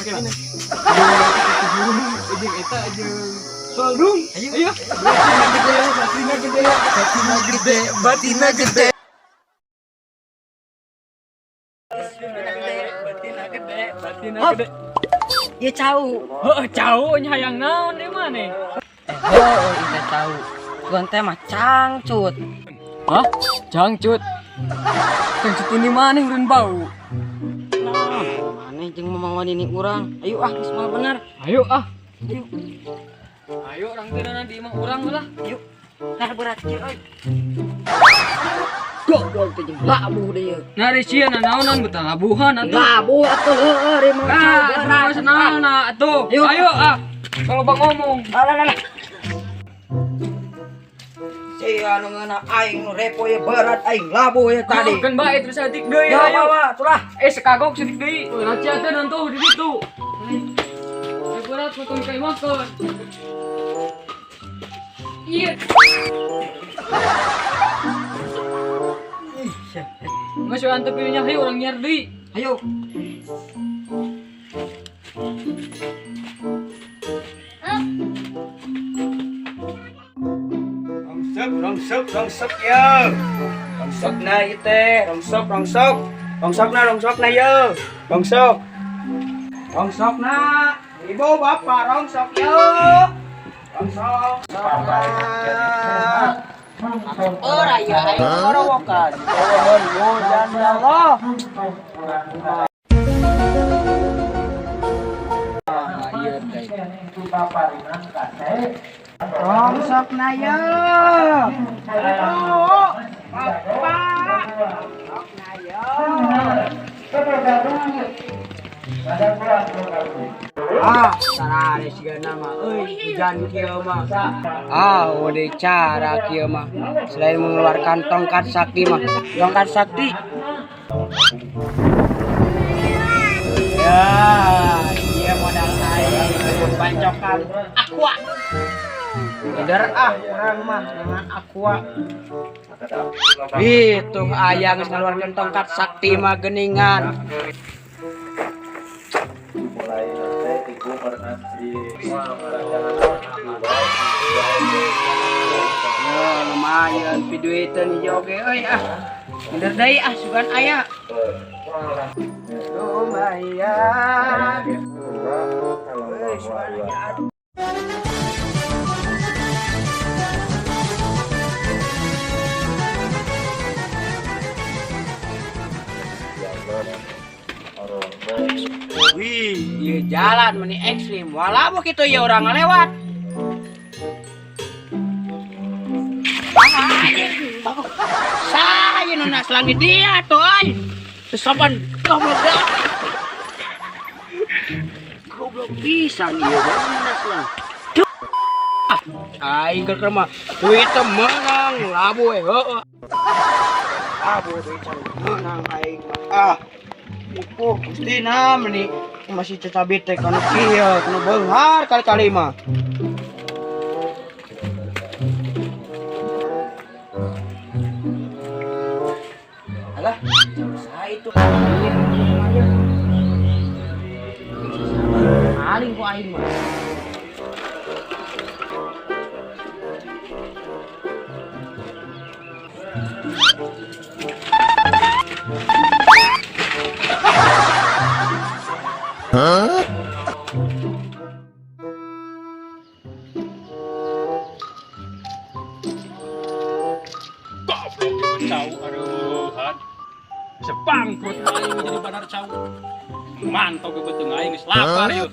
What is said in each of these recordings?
Kela. Jeung eta jeung Soldung. Ayo. Ayo. Batina gede, batina gede, batina gede. Batina gede, batina Hop. gede. Ya cau. Heeh, cau nya hayang naon ieu maneh? Oh, ini cau. Tuan teh mah cangcut. Hah? Cangcut. Cangcut ini maneh urun bau. Nah, maneh jeung mamawan ini urang. Ayo ah, geus moal bener. Ayo ah. Ayo. Ayo urang teh di imah urang lah. Yuk. Nah, berat kieu euy. Goblok teh jeung labuh deui. Nah, sia naonan betah labuhan atuh. Labuh atuh heueuh ieu mah cau Ah, berat. naon atuh. Yuk. Ayo ah. Kalau bang ngomong. Alah alah. Sia nu ngeuna aing nu repo ye berat aing labuh ye tadi. Kan bae terus saeutik deui Ya ayo. bawa tulah. Eh sekagok saeutik deui. Raja teh nantuh di ditu. Eh berat potong ka imah keun. Iya. Geus we antep ieu nya hayu urang nyiar deui. Ayo. Rongsok, rongsok, rongsok ya. Rongsok na ieu teh, rongsok, rongsok. Rongsok na, rongsok na ye. Rongsok. Rongsok na. Ibu bapak rongsok ye. Rongsok. Ora ya aing Korowokan. Pohon hujan ya Allah. Rongsok na ye. Ibu, bapak. Rongsok na ye. Ah, sarare siga nama euy hujan kieu mah. Ah, udah cara kieu mah. Selain mengeluarkan tongkat sakti mah, tongkat sakti. Ya, dia modal aing bancokan aqua. Minder ah urang mah dengan aqua. Hitung aya geus ngaluarkeun tongkat sakti mah geuningan. Ya, lumayan piduiteun hiji oge euy ah. Minder deui ah sugan aya. Lumayan. Euy, sugan aya. Wih, ieu jalan meni ekstrim. Walaupun kitu ya urang ngalewat. Saya nu naslang di dia tuh euy. Sesopan goblok dah. Goblok pisan ieu naslang. Aing keur mah duit teh meunang labu we heueuh. Labu duit can meunang aing mah. Ah. Ipuh Gustina meni masih cacabit teh kana kieu kana beunghar kali-kali mah. Alah, saya itu. Maling ku aing mah. Goblok ieu cau aduh. Bisa bangkrut aing jadi bandar cau. Mantau ke beuteung aing geus lapar yeuh.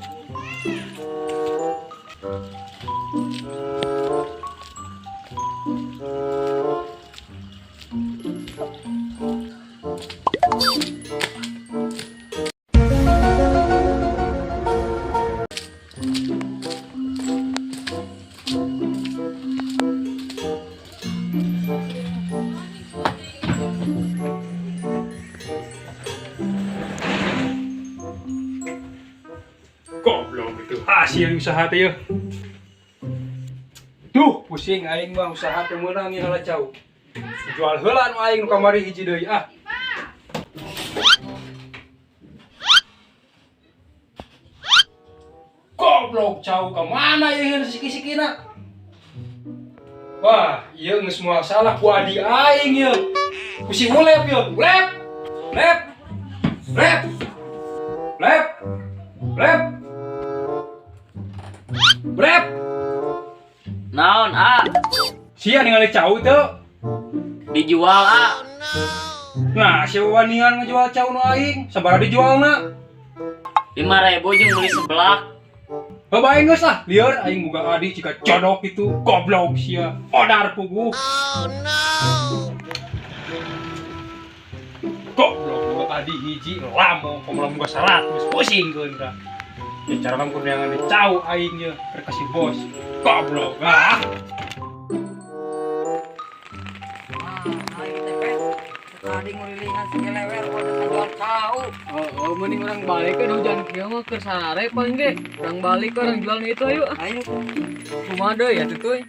Goblok itu hasil usaha teh yeuh. Duh, pusing aing mah usaha teh meunang ieu ngala cau. Jual heula nu aing nu kamari hiji deui ah. Goblok cau ka mana ieu siki-sikina? Wah, ieu geus moal salah ku adi aing ieu. Ku si Ulep ieu. Ulep. Lep. Lep. Lep. Lep. Lep. Naon, ah? Sia ningali cau teu? Dijual, ah. Nah, sia wanian ngajual cau nu aing, sabaraha dijualna? 5.000 jeung beli seblak. Heuh bae geus lah, lieur aing boga adi jika codok itu, goblok sia, odar puguh. Oh no. Goblok boga adi hiji lamo, komo boga 100 pusing keun ka. Ya cara mah kurniangan di cau aing ye, keur ka si bos. Goblok ah. Tadi ngulilingan segelewer udah jual cau. Oh, mending orang balik kan hujan kieu mah keur sare paling ge. Urang balik orang jual nu itu ayo. Ayo. Kumaha deui atuh tuy?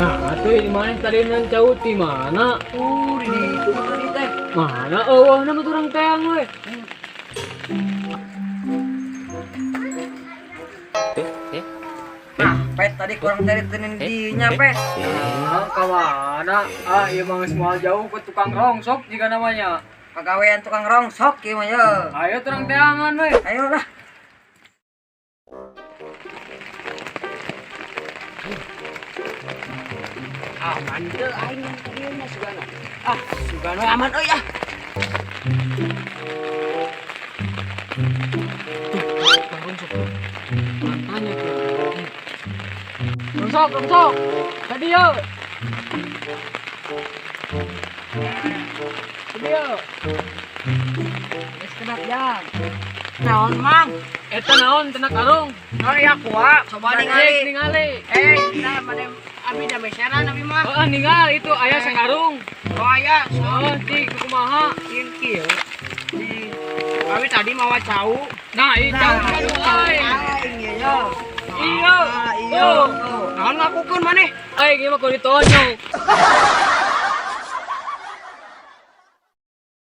Nah, atuh di mana tadi nan cau di mana? Di ditu tadi teh. Mana eueuhna mah urang teang we. Nah, Pet tadi kurang cari tenin dinya, Pet. Nah, ka mana? Ah, ieu mah geus moal jauh ke tukang rongsok jika namanya. Pagawean tukang rongsok ieu mah ye. Ayo terang teangan we. Ayo lah. Aman teu aing ieu mah sugana. Ah, sugana aman euy ah. Tuh, tukang rongsok tuh. Tanya tuh. Rongsok, rongsok. Tadi yo. Tadi yo. Geus kedap jang. Naon, Mang? Eta naon tina karung? Oh iya kuat, coba Ningali. ningali. Ningali. Nah mana abi da meseran abi mah. Heeh, ningali itu aya sakarung. Oh aya, Oh, cik kumaha? sieun kieu. Di abi tadi mawa cau. Nah, ieu cau aduh aing. Aing ieu yo. Iya. Ah, iya. Tuh. Naon ngakukeun maneh? Aing ieu mah kudu ditonyok.